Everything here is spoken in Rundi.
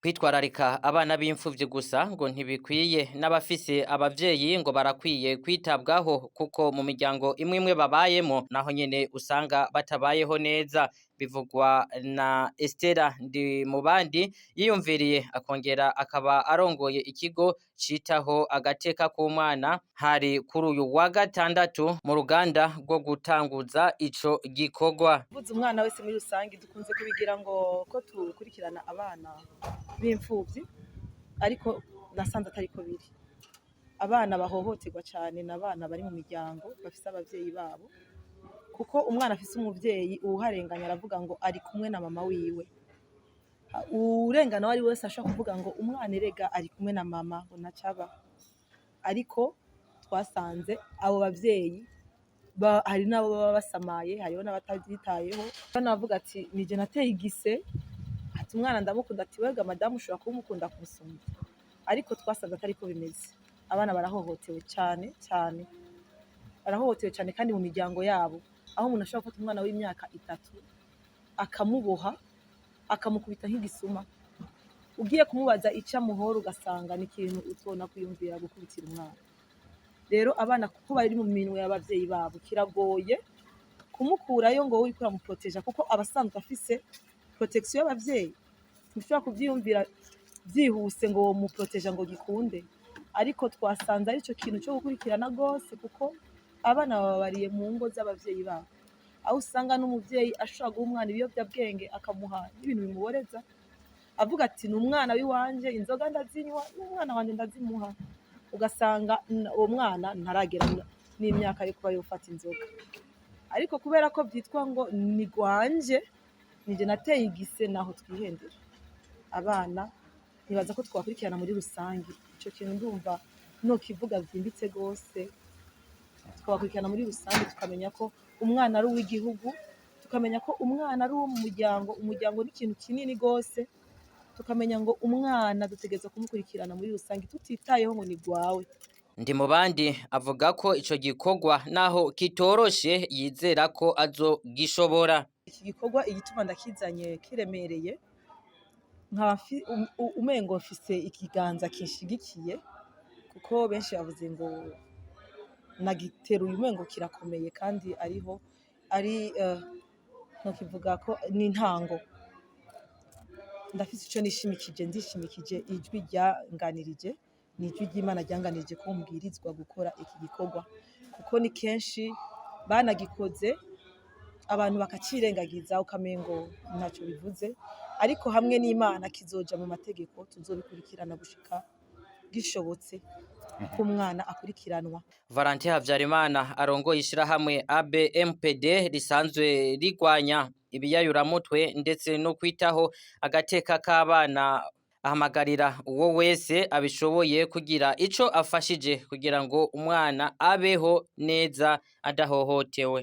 Kwitwararika abana b'imfuvyi gusa ngo ntibikwiye, n'abafise abavyeyi ngo barakwiye kwitabwaho, kuko mu miryango imwe imwe babayemo naho nyene usanga batabayeho neza. Bivugwa na Estera ndi mu bandi yiyumviriye, akongera akaba arongoye ikigo citaho agateka k'umwana. Hari kuri uyu wa gatandatu mu ruganda rwo gutanguza ico gikorwa. Kuvuza umwana wese muri rusange, dukunze kubigira ngo ko tukurikirana abana b'imfuvyi, ariko nasanze atariko biri. Abana bahohoterwa cyane ni abana bari mu miryango bafise abavyeyi babo, kuko umwana afise umuvyeyi, uwuharenganya aravuga ngo ari kumwe na mama wiwe. Urengana uwo ari wese ashobora kuvuga ngo umwana erega ari kumwe na mama, ngo ntacaba. Ariko twasanze abo bavyeyi hari n'abo baba basamaye, hariho n'abatavyitayeho. Navuga ati nije nateye igise, ati umwana ndamukunda, ati wega madamu ushobora kuba umukunda kumusumba. Ariko twasanze atariko bimeze. Abana barahohotewe cyane cyane, barahohotewe cyane kandi mu miryango yabo, aho umuntu ashobora gufata umwana w'imyaka 3 akamuboha, akamukubita nk'igisuma. Ugiye kumubaza icyo amuhora, ugasanga ni ikintu utona kwiyumvira gukubitira umwana. Rero abana, kuko bari mu minwe y'abavyeyi babo, kiragoye kumukurayo ngo wowe uriko uramuproteja, kuko aba asanzwe afise protection y'abavyeyi. Ntushobora kuvyiyumvira byihuse ngo womuproteja ngo gikunde. Ariko twasanze ari cyo kintu cyo gukurikirana rwose, kuko abana bababariye mu ngo z'abavyeyi babo, aho usanga n'umuvyeyi ashobora guha umwana ibiyobyabwenge, akamuha n'ibintu bimuboreza, avuga ati ni umwana w'iwanje, inzoga ndazinywa, n'umwana wanje ndazimuha. Ugasanga uwo mwana ntaragera n'imyaka yo kuba yofata inzoga, ariko kubera ko byitwa ngo ni gwanje, nije nateye igise, naho twihendera. Abana nibaza ko twakurikirana muri rusange. Ico kintu ndumva nokivuga byimbitse rwose. Tukabakurikirana muri rusange, tukamenya ko umwana ari uw'igihugu, tukamenya ko umwana ari uwo mu muryango. Umuryango ni ikintu kinini rwose. Tukamenya ngo umwana dutegerezwa kumukurikirana muri rusange, tutitayeho ngo ni gwawe. Ndi mu bandi avuga ko ico gikorwa naho kitoroshe, yizera ko azogishobora. Iki gikorwa, igituma ndakizanye kiremereye, nkaba umengo mfise ikiganza kinshigikiye, kuko benshi bavuze ngo nagiteruye umengo kirakomeye, kandi ariho ari nokivuga ko ni intango. Ndafise ico nishimikije, ndishimikije ijwi ryanganirije, ni ijwi ry'Imana ryanganirije ko mbwirizwa gukora iki gikorwa, kuko ni kenshi banagikoze abantu bakacirengagiza, ukamengo ntacyo bivuze. Ariko hamwe n'Imana kizoja mu mategeko, tuzobikurikirana gushika gishobotse ko umwana akurikiranwa. Valentin Havyarimana arongoye ishirahamwe ABMPD risanzwe rigwanya ibiyayuramutwe ndetse no kwitaho agateka k'abana, ahamagarira uwo wese abishoboye kugira ico afashije kugira ngo umwana abeho neza adahohotewe.